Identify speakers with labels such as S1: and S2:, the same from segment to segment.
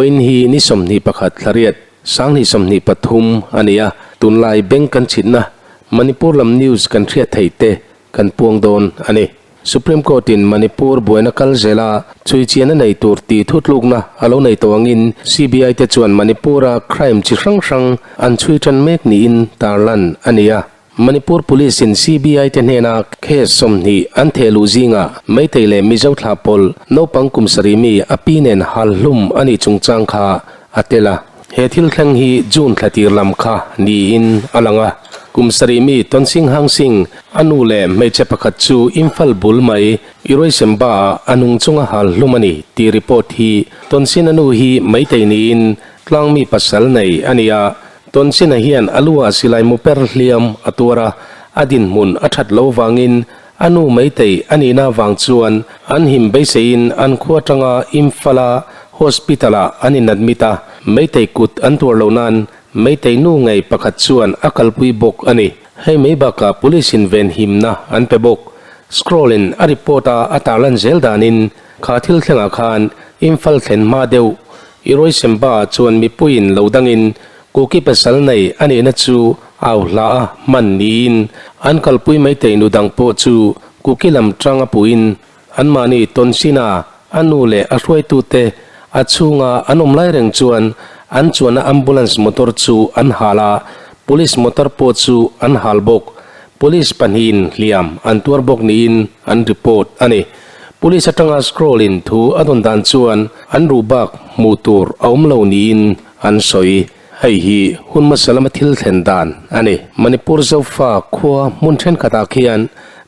S1: Vawiin hi ni 21 thla riat, sanghnih 23 a ni a, tunlai bank kan chhitna Manipur lam news kan hriat theih te kan puang dawn a ni. Supreme Court in Manipur buaina kal zela chhui chian a nei tur tih thutlukna a lo nei tawh angin CBI te chuan Manipur a crime chi hrang hrang an chhui tan mek niin tarlan a ni a. Manipur Police in CBI te hnena case 20 an theh luh zingah Meitei leh Mizo thlah pawlh naupang kum sarih mi a pi nen hal hlum a nih chungchang kha a tel a. He thil thleng hi June thla tir lam kha niin a lang a. Kum sarih mi Tonsing Hangsing a nu leh hmeichhe pakhat chu Imphal bul mai Iroisemba ah a nung chunga hal hlum a ni tih report hi Tonsin a nu hi Meitei niin tlangmi pasal nei a ni a. Tonsina hian a lu ah silai mu per hliam a tuar a, a dinhmun a that lo vangin a nu Meitei a nihna vang chuan an him beiseiin an khua atanga Imphal-a hospital-ah an in admit a, Meitei kut an tuar loh nan Meitei nu ngei pakhat chuan a kalpui bawk a ni. Hei mai bakah police in venhimna an pe bawk. Scroll in a report a a tarlan zel danin kha thil thlengah khan Imphal thlen hma deuh Iroisemba ah chuan mipuiin lo dangin Kuki pasal nei a nihna chu au hla a hman niin an kalpui maitei nu dang pawh chu Kuki lam tang a puhin anmahni Tonsina a nu leh a hruaitute a chhunga an awm lai reng chuan an chuanna ambulance motor chu an hal a, police motor pawh chu an hal bawk. Police pahnihin hliam an tuar bawk niin an report a ni. Police atanga scroll in thu a dawn dan chuan an ruh bak hmuh tur a awm lo niin an sawi. Hei hi hun hmasa lama thil thlen dan a ni. Manipur Zofa khua hmun thenkhatah khian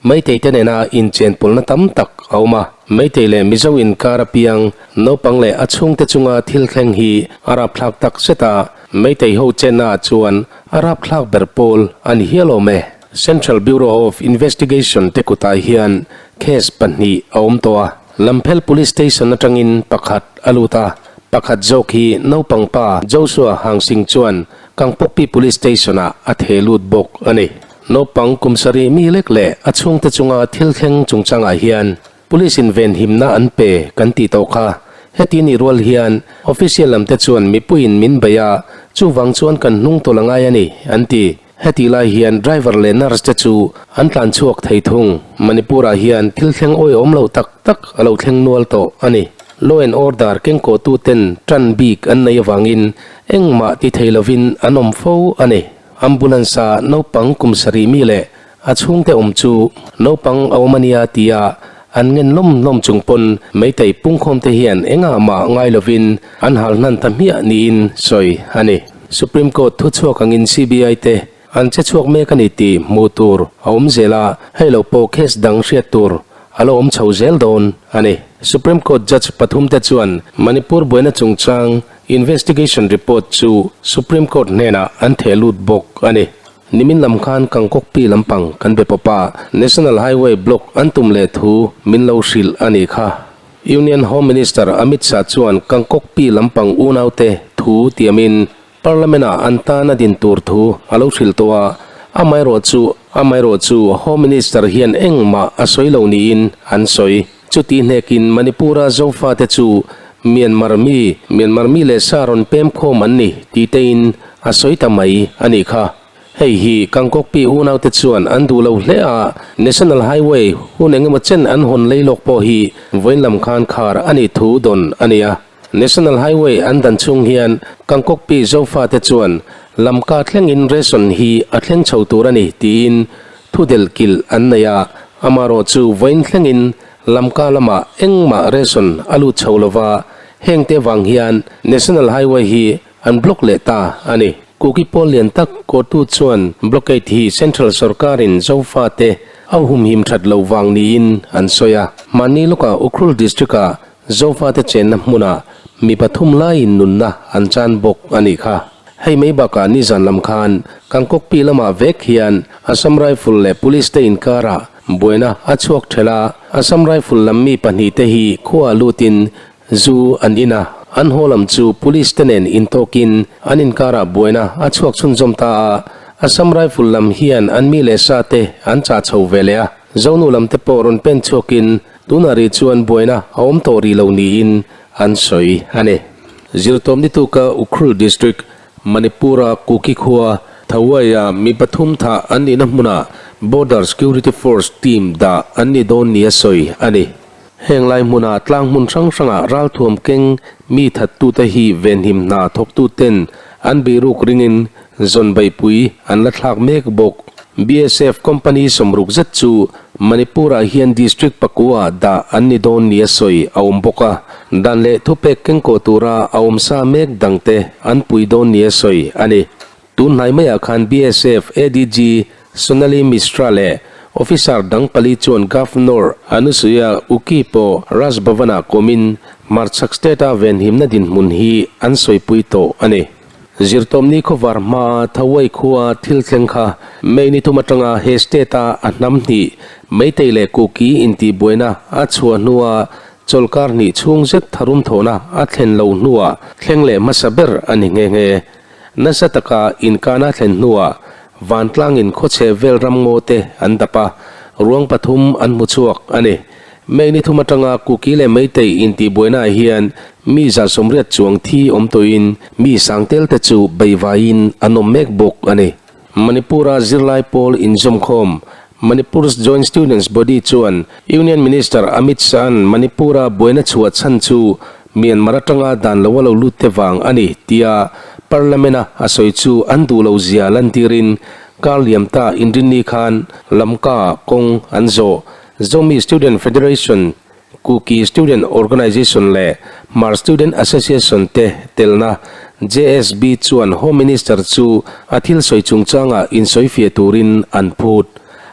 S1: Meitei te nena inchenpawlna tam tak a awm a. Meitei leh Mizo inkar apiang naupang leh a chhungte chunga thil thleng hi a rapthlak tak zet a, Meitei ho chenna ah chuan a rapthlak ber pawl a ni hial awm e. Central Bureau of Investigation te kutah hian case pahnih a awm tawh a, Lamphel Police Station atangin pakhat a lut a, pakhat zawk hi naupang pa Joshua Hangsing chuan Kangpokpi Police Station-ah a theh lut bawk a ni. Naupang kum sarih mi lek leh a chhungte chunga thil thleng chungchangah hian Police in venhimna an pe kan tih tawh kha. Heti nih rual hian official lamte chuan mipuiin min bei a, chuvang chuan kan hnung tawlh a ngai a ni, an ti. Hetih lai hian driver leh nurse te chu an tlan chhuak thei thung. Manipur ah hian thil thleng awihawm loh tak tak a lo thleng nual tawh a ni. Law and order kengkawh tu ten tan bik an nei avangin engmah ti thei lovin an awm fo a ni. Ambulance ah naupang kum sarih mi leh a chhungte awm chu naupang a awm a nia tia an ngen lawm lawm chung pawn Meitei pungkhawm te hian engah mah ngai lovin an hal hnan ta hmiah niin sawi a ni. Supreme Court thuchhuak angin CBI te an che chhuak mek a ni tih hmuh tur a awm zel a, hei lo pawh case dang hriat tur a lo awm chho zel dawn a ni. Supreme Court judge pathum te chuan Manipur buaina chungchang investigation report chu Supreme Court hnenah an theh lut bawk a ni. Nimin lam khan Kangkokpi lampang kan be pawp a, National Highway block an tum leh thu min lo hrilh a nih kha. Union Home Minister Amit Shah chuan Kangkokpi lampang unaute thu tiamin Parliament-ah an tan a din tur thu a lo hrilh tawh a, amaherawhchu amaherawhchu Home Minister hian engmah a sawi lo niin an sawi. Chuti hnekin Manipur-a Zofate chu Myanmar mi, Myanmar mi leh sa rawn pem khawm an ni tih tein a sawi ta mai a nih kha. Hei hi Kangkokpi unaute chuan an duh lo hle a, National Highway hun engemaw chen an hawn lei lawk pawh hi vawiin lam khan khar a nih thu dawn a ni a. National Highway an dan chhung hian Kangkokpi Zofate chuan lamka thlengin ration hi a thleng chho tur a ni tiin Thu delh kilh an nei a, amarawh chu vawiin thlengin Lamka lamah engmah ration a lut chho lova, hengte vang hian National Highway hi an block leh ta a ni. Kuki pawl lian tak kawrtu chuan blockade hi Central sorkarin Zofate a humhim that loh vang niin an sawi a. Mahni lawkah Ukhrul District-ah Zofate chenna hmunah mi pathum laiin nunna an chan bawk a nih kha. Hei mai bakah nizan lam khan Kangkokpi lamah vek hian Assam Rifle leh Police te inkarah buaina a chhuak ṭhelh a, Assam Rifle lam mi pahnih te hi khuaah lutin zu an in a, an haw lam chu Police te nen intawkin an inkarah buaina a chhuak chhunzawm ta a, Assam Rifle lam hian an mi leh sa te an chah chho ve leh a, Zonu lam te pawh rawn pen chhuakin tunah rih chuan buaina a awm tawh rih lo niin an sawi a ni. Zirtawm ni tuka Ukhrul District, Manipur-a Kuki khua, Thawai-a mi pathum thah an nihna hmunah Border Security Force team dah an ni dawn nia sawi a ni. Heng lai hmuna tlang hmun hrang hrangah ralthuam keng mi thattute hi venhim hna thawktuten an beiruk ringin zawn beihpui an la thlak mek bawk. BSF company sawmruk zet chu Manipur-ah hian district pakua dah an ni dawn nia sawi a awm bawk a, dan leh thupek kengkawh tura a awmsa mek dangte an pui dawn nia sawi a ni. Tun hnai maiah khan BSF ADG Sonali Mishra leh officer dang pali chuan Governor Anusuiya Uki pawh Raj Bhavan-ah kawmin hmarchhak state-a venhimna dinhmun hi an sawipui tawh a ni. Zirtawmni khawvar hmaa Thawai khua thil thleng kha May ni thum atanga he state-a a hnam hnih Meitei leh Kuki intihbuaina a chhuah hnua chawlhkar hnih chhung zet tharum thawhna a thlen lo hnuah thleng leh hmasa ber a ni nghe nghe. Nasa taka inkana thlen hnuah vantlangin khawchhe vel ramngaw te an dap a, ruang pathum an hmu chhuak a ni. May ni thum atanga Kuki leh Meitei intihbuainaah hian mi 180 chuang thi awm tawhin mi sangtel te chu beivaiin an awm mek bawk a ni. Manipur-a zirlai pawl inzawmkhawm Manipur's Joint Students Body chuan Union Minister Amit Shah-a'n Manipur-a buaina chhuah chhan chu Myanmar atanga dan lo a lo lut te vang a ni tia Parliament-a a sawi chu an duh lo zia lantirin kar liam ta inrinni khan Lamka-ah kawng an zawh. Zomi Student Federation, Kuki Student Organisation leh Hmar Student Association te telna JSB chuan Home Minister chu a thil sawi chungchangah insawifiah turin an phut.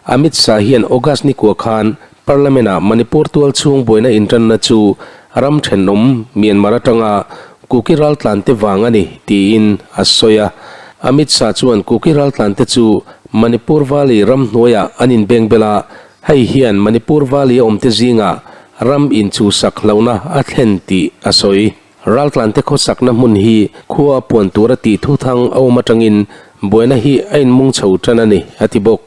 S1: Amit Shah hian August ni kua khan Parliament-ah Manipur tual chhung buaina intanna chu ram thenawm Myanmar atanga Kuki raltlante vang a ni tiin a sawi a. Amit Shah chuan Kuki raltlante chu Manipur Valley ramhnuaiah an inbengbel a, hei hian Manipur Valley a awmte zingah ram inchhuhsak hlauhna a thlen tih a sawi. Raltlante khawsakna hmun hi khua a puan tura tih thuthang a awm atangin buaina hi a inmung chho tan a ni, a ti bawk.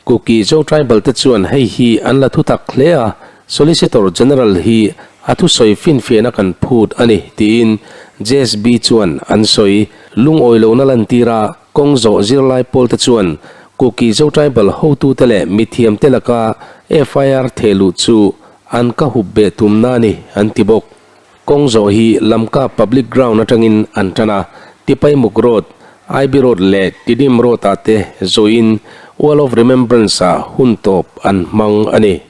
S1: Kuki Zo Tribal te chuan hei hi an la thutak hle a, Solicitor General hi a thusawi finfiahna kan phut a ni, tiin JSB chuan an sawi. Lungawi lohna lantira kawng zawh zirlai pawl te chuan Kuki Zo Tribal hotute leh mithiamte laka FIR thehluh chu an ka hup beh tumna a ni, an ti bawk. Kawng zawh hi Lamka Public Ground atangin an tan a, Tipaimuk Road, IB Road leh Tidim Road ah te zawhin Wall of Remembrance ah hun tawp an hmang a ni.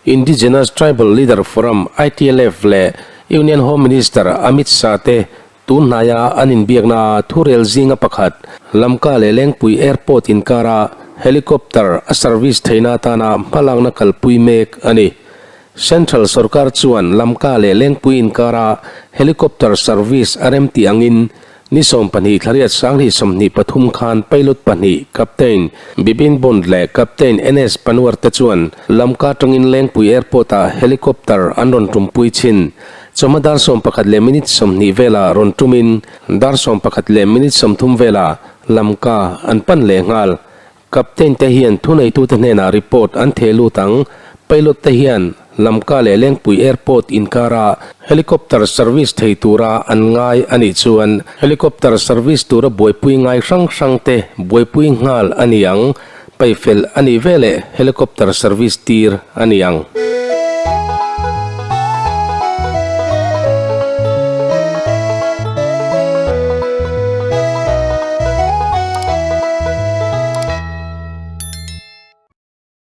S1: Indigenous Tribal Leader Forum, ITLF, leh Union Home Minister Amit Shah te tun hnaia an inbiakna thurel zinga pakhat Lamka leh Lengpui Airport inkara helicopter a service theihna atana hmalakna kalpui mek a ni. Central sorkar chuan Lamka leh Lengpui inkara helicopter service a remtih angin ni 12 thlariat 2023 khan pilot pahnih Captain Bipin Bond leh Captain NS Panwar te chuan Lamka atangin Lengpui Airport-ah helicopter an rawn tumpui chhin. Chawhma dar 11 leh minute 20 velah rawn tumin dar 11 leh minute 30 velah Lamka an pan leh nghal. Captain te hian thuneitute hnenah report an theh lut ang. Pilot te hian Lamka leh Lengpui Airport inkara helicopter service thei tura an ngai a nih chuan helicopter service tura buaipui ngai hrang hrang te buaipui nghal a ni ang. Paifel a nih veleh helicopter service tir a ni ang.